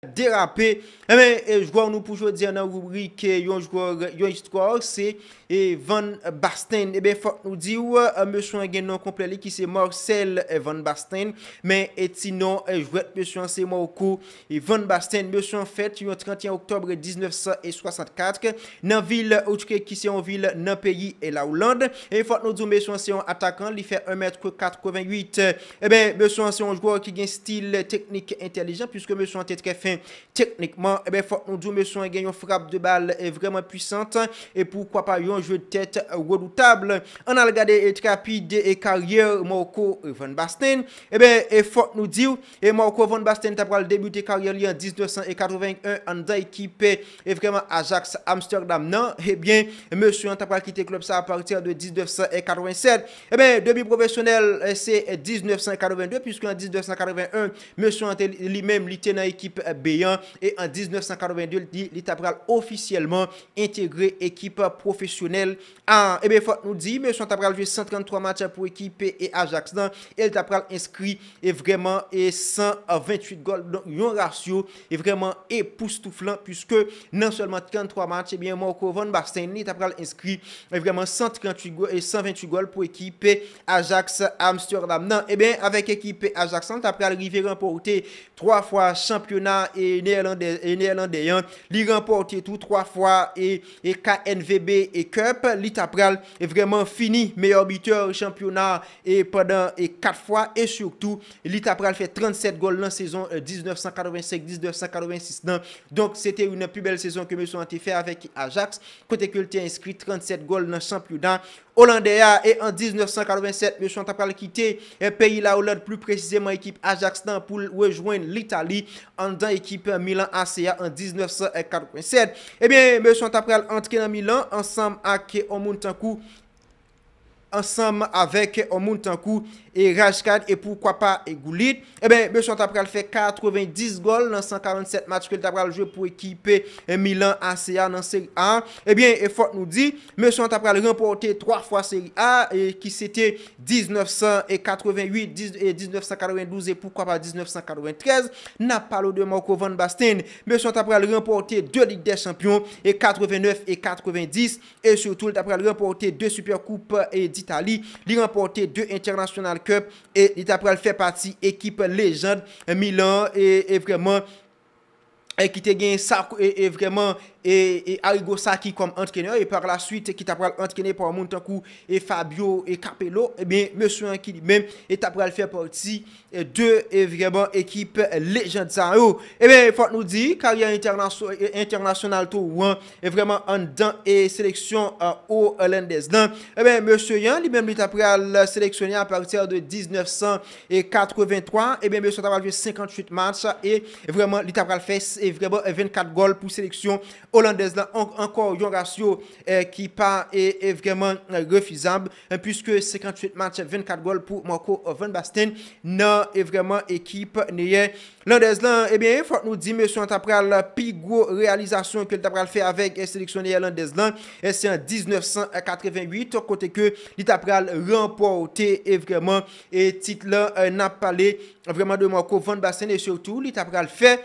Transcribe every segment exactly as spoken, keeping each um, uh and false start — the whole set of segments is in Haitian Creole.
derape. Enben, e, jwè nou pou jodi a nan ribrik, e, yon jwè, yon istwa, se, e, Van Basten. Enben, fòk nou di w, e, mesye an gen non konplè li ki se Marcel, e, Van Basten, men, e, ti non, e, jwèt mesye an se Marco, e, Van Basten. Mesye an fèt yon trannteyen oktòb diznèf san swasannkat nan vil Utrecht ki se yon vil nan peyi, e, Lawland. E fòk nou di w, mesye an se yon atakan, li fè en mèt katrevenwit. Enben, mesye an se yon jwè ki gen stil teknik entèlijan, piske mesye an te trè fen teknikman. Enben, fòk nou di w, mesye an gen yon frap de bal, e, vrèman pwisant, e poukwa pa yon jeu de tête redoutab. Ann al gade, e, trè rapid, e, karyè Marco Van Basten. Enben, e, fòk nou di w, e, Marco Van Basten ta pral debite karyè li an diznèf san katrevenn en anndan ekip, e, vrèman Ajax Amsterdam nan. Ebyen, mesye an ta pral kite klèb sa a apati de diznèf san katrevennsèt. Enben, debi pwofesyonèl, e, se diznèf san katrevenn de, piske an diznèf san katrevenn en, mesye an te, li menm, li te nan ekip, e, B an, e an diznèf san katrevenn de, li, li ta pral ofisyèlman entegre ekip pwofesyonèl a. Enben, fòk nou di, mesye an ta pral jwe san tranntwa match pou ekip, e, Ajax lan, e li ta pral enskri, e, vrèman, e, san venntuit gòl. Donk, yon rasyo, e, vrèman epoustouflan, piske nan sèlman tranntwa match, ebyen, Marco Van Basten, li ta pral enskri, e, vrèman san tranntuit gòl, e, san venntuit gòl pou ekip Ajax Amsterdam nan. Ebyen, avèk ekip Ajax lan, ta pral rive ranpòte twa fwa chanpyona, e, neyèlandè, e, neyèlandè an. Li ranpòte tou twa fwa, e, e, K N V B, e, Cup. Li ta pral, e, vrèman fini meyè bitè chanpyona, e, pandan, e, kat fwa. E sitou, li ta pral fè trannsèt gòl nan sezon, e, diznèf san katrevensenk diznèf san katrevensis nan. Donk, se te youn nan pi bèl sezon ke mesye an te fè avèk Ajax, kote ke l te enskri trannsèt gòl nan chanpyona olandè a. E an diznèf san katrevennsèt, mesye an ta pral kite, e, peyi Laoland, pli presizeman ekip Ajax lan, pou l rejwenn Litali anndan ekip Milan A C an diznèf san katrevennsèt. Ebyen, mesye an ta pral antre nan Milan ansanm ak, e, yon moun tankou ansanm avèk yon moun tankou, e, Rijkaard e poukwa pa, e, Gullit. Ebyen, mesye an ta pral fè katrevendis gòl nan san karannsèt match ke l ta pral jwe pou ekip, e, Milan A C a nan Seri A. Ebyen, e fòk nou di, mesye an ta pral ranpòte twa fwa Seri A, e, ki se te diznèf san katrevenwit, diz, e, diznèf san katrevendouz e poukwa pa diznèf san katreventrèz. N ap pale de Marco Van Basten. Mesye an ta pral ranpòte de Lig dè Chanpyon, e katrevennèf e katrevendis. E sitou, li ta pral ranpòte de Super Coupe, e, d'Italie. Li ranpòte de International Cup. E li ta pral fè pati ekip lejand Milan, e, e vrèman, e ki te gen sa, e, e vrèman, e, e Arrigo Sacchi kòm antrenè, e par la suite, ki ta pral antrene pa yon moun tankou, e, Fabio, e, Capello. Ebyen, mesye an ki li menm, e ta pral fè pati, e, de, e, vrèman, ekip lejand sa yo. Ebyen, fòk nou di, karyè entènasyo-, e, entènasyonal Tourou an, e vrèman anndan, e, seleksyon, e, olandèz lan. Ebyen, mesye an, li menm, li ta pral seleksyone apati de diznèf san katrevenntwa. Ebyen, mesye an ta pral jwe senkantuit match, e vrèman, li ta pral fè, e vrèman, vennkat gòl pou seleksyon olandèz lan. An-, ankò yon rasyo, e, ki pa, e, e vrèman, e, refizab, e, puiske senkantuit match, vennkat gòl pou Marco Van Basten nan, e vrèman, ekip neyèlandèz lan. Ebyen, fòk nou di, mesye an ta pral pi gwo reyalizasyon ke l ta pral fè avèk, e, seleksyon neyèlandèz lan, e se an diznèf san katrevenwit, kote ke li ta pral ranpòte, e vrèman, e tit lan, e, n ap pale vrèman de Marco Van Basten, e sitou, li ta pral fè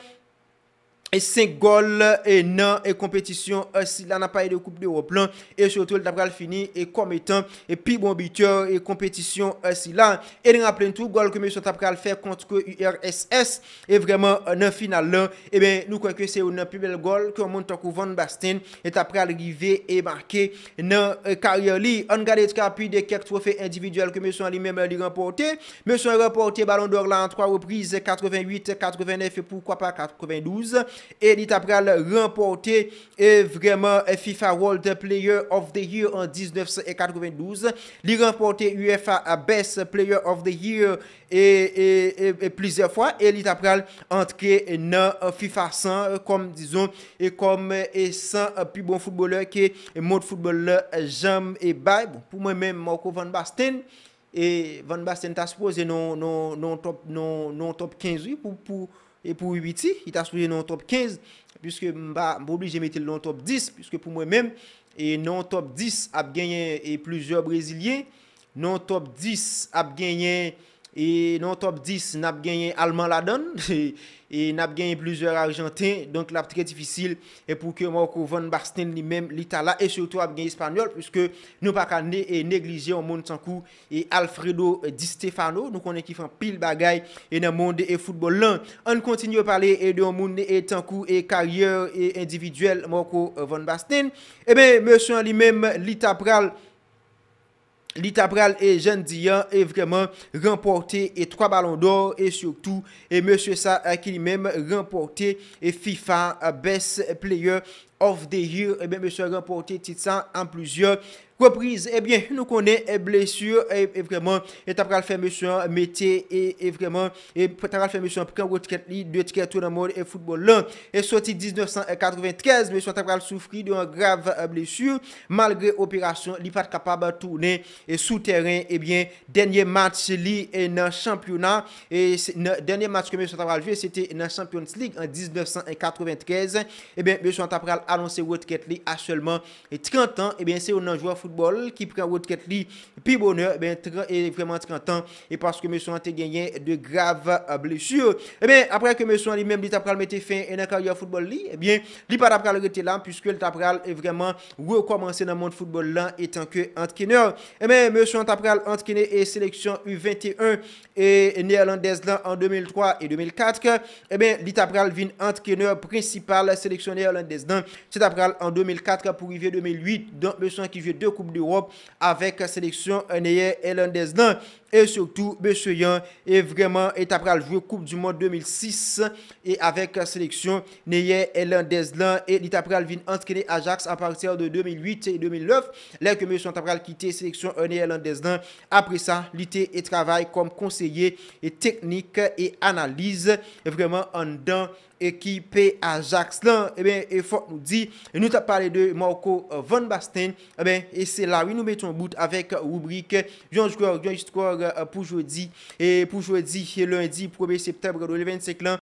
e senk gòl, e, nan, e, konpetisyon, e, sila, n ap pale de Koup Dewòp lan, e sitou, li ta pral fini, e, kòm etan, e, pi bon bitè, e, konpetisyon, e, sila. E n raple n tou, gòl ke mesye an ta pral fè kont U R S S, e vrèman, e, nan final lan, ebyen, nou kwè ke se youn nan pi bèl gòl ke yon moun tankou Van Basten, e ta pral rive e make nan, e, karyè li. Ann gade trè rapid kèk twofe endividyèl ke mesye an li menm li ranpòte. Mesye an ranpòte Ballon d'Or la an twa repriz, katrevenwit, katrevennèf e poukwa pa katrevendouz. E li ta pral ranpòte, e vrèman, e, FIFA World Player of the Year an diznèf san katrevendouz. Li ranpòte UEFA Best Player of the Year e, e, e, e plizyè fwa. E li ta pral antre nan, e, FIFA san, e, kòm, dizon, e kòm, e, san, e, pi bon foutbolè ke, e, mond foutbòl la, e, janm, e, bay. Bon, pou mwen menm, Marco Van Basten, e Van Basten ta sipoze nan, nan, nan top, nan, nan top kenz, wi, pou, pou, e pou Ibiti, li ta sipoze nan top kenz, puiske m pa, m pa oblije mete l nan top dis, puiske pou mwen menm, e nan top dis ap genyen, e plizyè Brezilyen, nan top dis ap genyen, E nan top dis, n ap genyen Alman ladan l, e n ap genyen plizyè Ajanten, donk l ap trè difisil e pou ke Marco Van Basten li menm li ta la, e sitou ap gen Espanyòl, puiske nou pa ka ne, e neglije yon moun tankou e Alfredo Di Stefano, nou konnen ki fè anpil bagay e nan mond e foutbòl lan. Ann kontinye pale e de yon moun e tankou e karyè e endividyèl Marco Van Basten. Ebyen, mesye an li menm, li ta pral li ta pral e jan n di an e vrèman ranpòte e twa balon dò e sitou e mesye sa a ki li menm ranpòte e FIFA Best Player of the Year. Ebyen, mesye ranpòte tit sa an plizyè repriz. Ebyen, nou konnen e blesi e, e vrèman e ta pral fè mesye an mete e, e vrèman e ta pral fè mesye an pran retrèt li de trè to nan mond e foutbòl lan. E soti diznèf san katreventrèz, mesye an ta pral soufri de yon grav blesi. Malgre operasyon, li pa t kapab tounen e sou tèren. Ebyen, dènye match li e nan chanpyona, e se- nan- dènye match ke mesye an ta pral jwe, se te nan Champions League an diznèf san katreventrèz. Ebyen, mesye an ta pral anonse retrèt li a sèlman e trant an. Ebyen, se youn nan jwè foutbòl ki pran retrèt li pi bonè, ebyen, tran- e vrèman trant an, e paske mesye an te genyen de grav blesi. Ebyen, apre ke mesye an li menm, li ta pral mete fen e nan karyè foutbòl li, ebyen, li pa ta pral rete la, puiske li ta pral e vrèman rekòmanse nan mond foutbòl lan etanke antrenè. Ebyen, mesye an ta pral antrene e seleksyon U venteyen e neyèlandèz lan an de mil twa e de mil kat. Ebyen, li ta pral vin antrenè prensipal seleksyon neyèlandèz lan. Se ta pral an de mil kat pou rive de mil uit. Donk, mesye an ki jwe de Koup Dewòp avèk seleksyon neyèlandèz lan. E sitou, mesye an e vrèman e ta pral jwe Koup di Mond de mil sis e avèk seleksyon neyèlandèz lan. E li ta pral vin antrene Ajax apati de de mil uit e de mil nèf, lè ke mesye an ta pral kite seleksyon neyèlandèz lan. Apre sa, li te e travay kòm konseye e teknik e analiz e vrèman anndan ekip Ajax lan. Ebyen, e fòk nou di, e nou t ap pale de Marco Van Basten, ebyen, e se la wi nou mete yon bout avèk ribrik yon jwè, yon istwa pou jodi. E pou jodi, e lendi premye septanm de mil vennsenk lan,